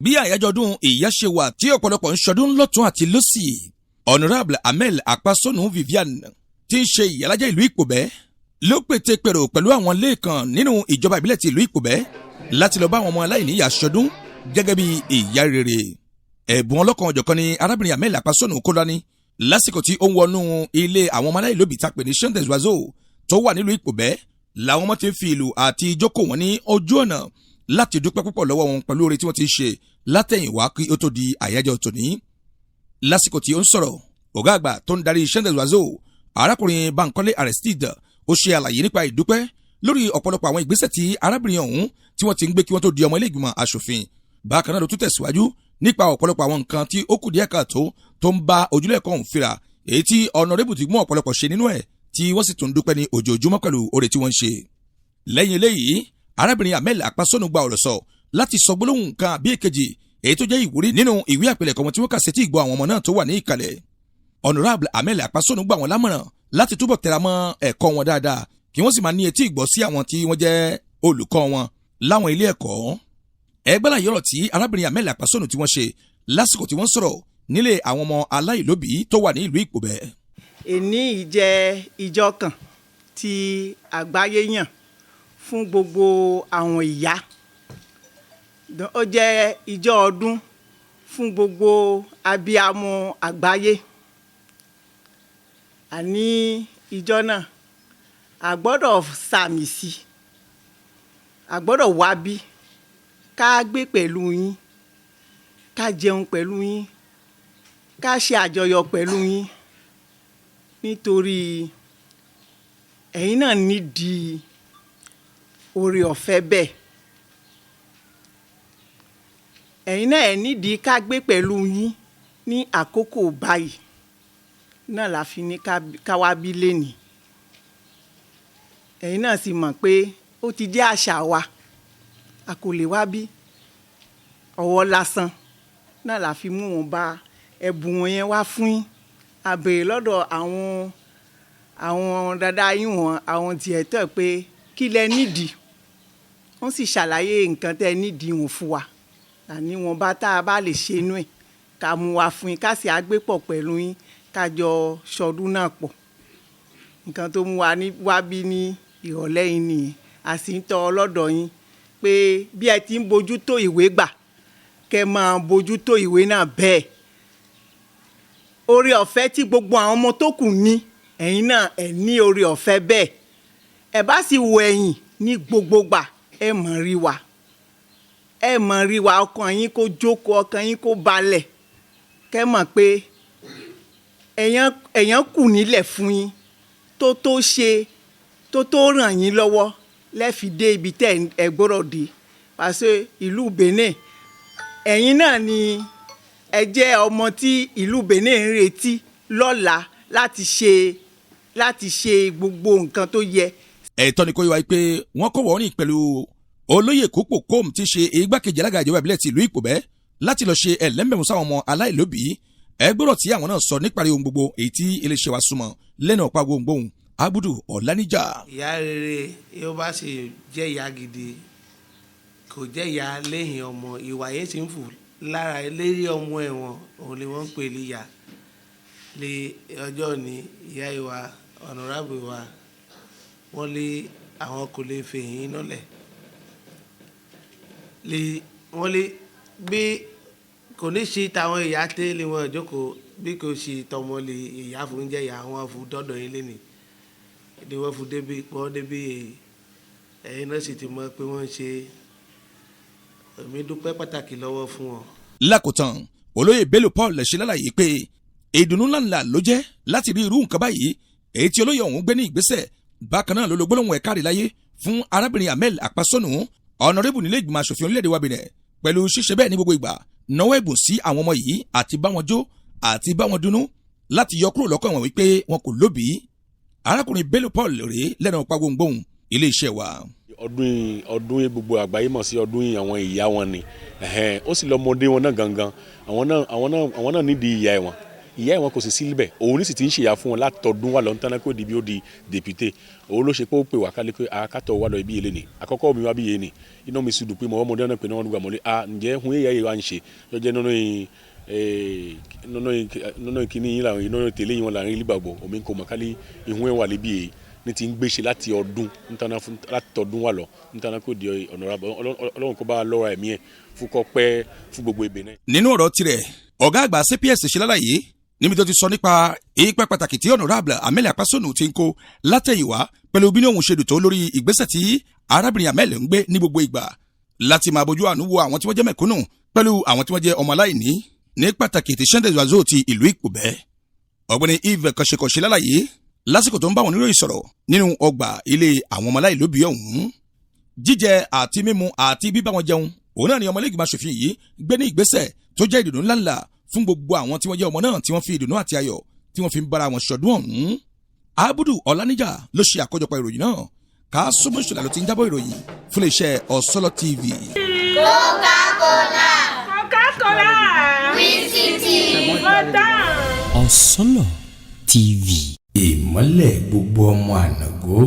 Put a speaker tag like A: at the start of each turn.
A: Bí àyájọ́ ọdún ìyá ṣe wà tí ọ̀pọ̀lọpọ̀ ń ṣọdún lọ́tún àti lọ́sì, Honorable Amel Apasonu Vivian tí ń ṣe ìyálájẹ́ ìlú Ìpòbẹ́ ló pète pèrò pẹ̀lú àwọn lẹ́ẹ̀kan nínú ìjọba ìbílẹ̀ ti ìlú Ìpòbẹ́ láti lọ bá àwọn ọmọ aláìníyàá ṣọdún gẹ́gẹ́ bí ìyá rere. Ẹ̀bùn ọlọ́kan ọ̀jọ̀kan ni arábìnrin Amel Apasonu kó dání lásìkò tí ó ń wọnú ilé àwọn ọmọ aláìlóbìí tá pè ní Champ des Oiseaux tó wà nílùú Ìpòbẹ́ làwọn ọmọ ti ń fi ìlú àti ijó kò wọ́n ní ojú ọ̀nà láti dúpẹ́ púpọ̀ lọ́wọ́ wọn pẹ̀lú oore tí wọ́n ti ṣe látẹ̀yìnwá kí ó tó di àyájọ́ tòní. Lásìkò tí ó ń sọ̀rọ̀, ọ̀gá àgbà tó ń darí Champ des Oiseaux, arákùnrin Bankole Aristide, ó ṣe àlàyé nípa ìdúpẹ́ lórí ọ̀pọ̀lọpọ̀ àwọn ìgbésẹ̀ tí arábìnrin ọ̀hún tí wọ́n ti ń gbé kí wọ́n tó di ọmọ ilé ìgbìmọ̀ asòfin. Bákan náà ló tún tẹ̀síwájú nípa ọ̀pọ̀lọpọ̀ àwọn nǹkan tí ó kù díẹ̀ káàtó tó ń bá ojúlé ẹ̀kọ́ ọ̀hún fira, èyí tí honourable ti mú ọ̀pọ̀lọpọ̀ ṣe nínú ẹ̀, tí wọ́n sì tún dúpẹ́ ní ojoojúmọ́ pẹ̀lú oore tí wọ́n ń ṣe. Lẹ́yìn eléyìí, arábìnrin Amel Apasonu gba ọ̀rọ̀ sọ láti sọ gbólóhùn kan àbí èkejì èyí tó jẹ́ ìwúrí nínú ìwé àpilẹ̀kọ wọn tí wọ́n kà sétí ìgbọ́ àwọn ọmọ náà tó wà ní ìkàlẹ̀. Honorable Amel Apasonu gbà wọ́n lámọ̀ràn láti túbọ̀ tẹra mọ́ ẹ̀kọ́ wọn dáadáa, kí wọ́n sì máa ní etí ìgbọ́ sí àwọn tí wọ́n jẹ́ olùkọ́ wọn láwọn ilé ẹ̀kọ́. Ẹgbẹ́ náà yọ̀rọ̀ tí arábìnrin Amel Apasonu tí wọ́n ṣe lásìkò tí wọ́n sọ̀rọ̀ nílé àwọn ọmọ aláìlóbìí tó wà ní ìlú Ìpòbẹ́.
B: Èní yìí jẹ́ ìjọ kan tí àgbáyé yàn fún gbogbo àwọn ìyá. Ó jẹ́ ìjọ ọdún fún gbogbo abiyamọ àgbáyé. Àní ìjọ náà a gbọ́dọ̀ sàmì sí, a gbọ́dọ̀ wá bí ká gbé pẹ̀lú yín, ká jẹun pẹ̀lú yín, ká ṣe àjọyọ̀ pẹ̀lú yín, nítorí ẹ̀yin náà nídìí oore ọ̀fẹ́ bẹ́ẹ̀. Ẹ̀yin náà ẹ̀ nídìí ká gbé pẹ̀lú yín ní àkókò báyìí náà la fi ní ká wá bí lénìí. Ẹ̀yin náà sì mọ̀ pé ó ti jẹ́ àṣà wa, a kò lè wá bí ọwọ́ lásán náà la fi mú wọn bá ẹ̀bùn wọn yẹn wá fún yín. A béèrè lọ́dọ̀ àwọn dada yín wọn, àwọn directeur, pé kí lẹ nídìí. Wọ́n sì ṣàlàyé nǹkan tẹ́ nídìí wọn fún wa. Àní wọn bá tá a bá lè ṣe inú ẹ̀, ká mú wa fún yín, ká sì á gbé pọ̀ pẹ̀lú yín, ká jọ ṣọdún náà pọ̀. Nǹkan tó mú wa ní wá bí ní ìrọ̀lẹ́ yìí nìyẹn. A sì ń tọrọ lọ́dọ̀ yín pé bí ẹ ti ń bójú tó ìwé gbà, kẹ́ máa bójú tó ìwé náà bẹ́ẹ̀. Oore ọ̀fẹ́ tí gbogbo àwọn ọmọ tó kù ní, ẹ̀yin náà ẹ̀ ní oore ọ̀fẹ́ bẹ́ẹ̀. Ẹ bá sì wo ẹ̀yìn ní gbogbo gbà, ẹ mọ̀ rí wa, ẹ mọ̀ rí wa. Ọkàn yín kó jókòó, ọkàn yín kó balẹ̀, kẹ́ mọ̀ pé èèyàn kù nílẹ̀ fún yín tó ṣe tó ràn yín lọ́wọ́ lẹ́ẹ̀fi dé ibi tẹ́ ẹ gbọ́dọ̀ dé. Pàṣẹ ìlú Benin, ẹ̀yin náà ni ẹ jẹ́ ọmọ tí ìlú Benin ń retí lọ́la láti ṣe gbogbo nǹkan tó yẹ.
A: Ẹ̀tọ́ ni kò yẹ wá pé wọ́n kọ́ wọ́n rìn pẹ̀lú olóyè Kópò Kom tí ṣe igbákejì alága ìjọba ìbílẹ̀ ti ìlú Ìpòbẹ́ láti lọ ṣe ẹlẹ́mbẹ̀mú sáwọn ọmọ aláìlóbìí. Ẹ gbọ́dọ̀ tí àwọn náà sọ níparí ohun gbogbo èyí tí iléeṣẹ́ wa súnmọ́ lẹ́nu ọ̀pá gbohùngbohùn, Abudu Ọ̀lànìjà.
C: Ìyá rere yóò bá sì jẹ́ ìyá gidi, kò jẹ́ ìyá lẹ́yìn ọmọ, ìwà yẹn ti ń fò lára lérí ọmọ ẹ̀wọ̀n, òun ni wọ́n ń pè ní ìyá. Lé ọjọ́ ní ìyá ìwà honourable wa, wọ́n lé àwọn kò lè fèyìn nọ́lẹ̀ lé wọ́n lé bí kò ní ṣe tàwọn ìyá tẹ́lẹ̀ wọn jókòó, bí kò ṣe tọmọ lè ìyá fún jẹ́ ìyá wọn fún dọ́dọ̀ yín lẹ́nìí ni wọ́n fún débi wọ́n débi. Ẹ̀yin náà sì ti mọ̀ pé wọ́n ń ṣe. Èmi dúpẹ́ pàtàkì lọ́wọ́ fún wọn.
A: Lákòótán, olóyè Bello Paul ṣe lálàyé pé ìdùnnú ńláńlá ló jẹ́ láti rí irú nǹkan báyìí èyí tí olóyè ọ̀hún gbé ní ìgbésẹ̀. Bákan náà ló lo gbólóhùn ẹ̀ka rí láyé fún arábìnrin Amel Apasonu, honourable nílé ìgbìmọ̀ asòfin orílẹ̀-èdè wa Benin, pẹ̀lú ṣíṣe bẹ́ẹ̀ ní gbogbo ìgbà, náwó ẹ̀bùn sí àwọn ọmọ yìí àti bá wọn jó àti bá wọn dunnú láti yọ kúrò lọ́kàn wọn wípé wọn kò lóbìí. Arákùnrin Bello Paul rèé lẹ́nu ọ̀pá gbohùngbohùn iléeṣẹ́ wa.
D: Ọdún gbogbo àgbáyé mọ̀ sí ọdún àwọn ìyá wọn ni. Ó sì lọ́mọdé wọn náà gangan, àwọn náà nídìí ìyá wọn. Ìyá ẹ̀ wọn kò sì sí níbẹ̀. Òun ní sì ti ń ṣèyà fún wọn látọdún wà lọ́ntàn kó di bí ó di député. Òun ló ṣe pé ó pè wá kálí pé akátọ̀ wà lọ ibi yẹlé ni àkọ́kọ́ mi wá bí yẹn ni. Iná mi sì dùn pé mo ọmọdé náà pé náà wọ́n gbà mọ́lé a ǹjẹ́ hun èyà yìí wá ń ṣe lọ́jọ́ nínú kíní yìí làwọn nínú tẹ̀lé yìí wọn làwọn ilé gbàgbọ́ omi kò mọ̀ kálí ìhun ẹ̀ wà lébi yìí ní ti ń gbéṣe láti ọdún ntana fún láti ọdún wà lọ ntana kò di ọ̀nà Ọlọ́run kó bá lọ́ra ẹ̀mí ẹ̀ fún kọ́ pẹ́ fún gbogbo ebè náà.
A: Nínú ọ̀rọ̀ tirẹ̀, ọ̀gá àgbà CPS ṣe lálàyé níbi tó ti sọ nípa ipa pàtàkì tí Honourable Amele Apasonu ti ń kó látẹ̀yìnwá, pẹ̀lú bí ní òun ṣe dùn tó lórí ìgbésẹ̀ tí arábìnrin Amele ń gbé ní gbogbo ìgbà láti máa bójú àánú wo àwọn tí wọ́n jẹ́ mẹ̀kúnnù pẹ̀lú àwọn tí wọ́n jẹ́ ọmọ aláìní, ní pàtàkì ti Sunday Zazo ti ìlú Ìpòbẹ́. Ọ̀gbẹ́ni Eve Kọ̀ṣekọ̀ṣe lálàyé lásìkò tó ń bá wọn oníròyìn sọ̀rọ̀ nínú ọgbà ilé àwọn ọmọ aláìlóbìí ọ̀hún. Jíjẹ àti mímu àti bíbá wọn jẹun, òun náà ni ọmọlẹ́gbìmọ̀ aṣòfin yìí gbé ní ìgbésẹ̀ tó jẹ́ ìdùnnú ńláńlá fún gbogbo àwọn tí wọ́n jẹ́ ọmọ náà, tí wọ́n fi ìdùnnú àti ayọ̀ tí wọ́n fi ń bára wọn ṣọdún ọ̀hún. Abudu Ọláníjà ló ṣe àkójọpọ̀ ìròyìn náà. Ká súnmọ́ ìṣọ̀lá ló ti ń jábọ̀ ìròyìn fún iléeṣẹ́ Ọ̀sọ́lọ́ TV.
E: Coca-Cola.
F: Coca-Cola.
E: Wíṣítì.
F: Mọ̀tàn.
G: Ọ̀sọ́lọ̀ TV.
A: Ìmọ́lẹ̀ gbogbo ọmọ ànàgó.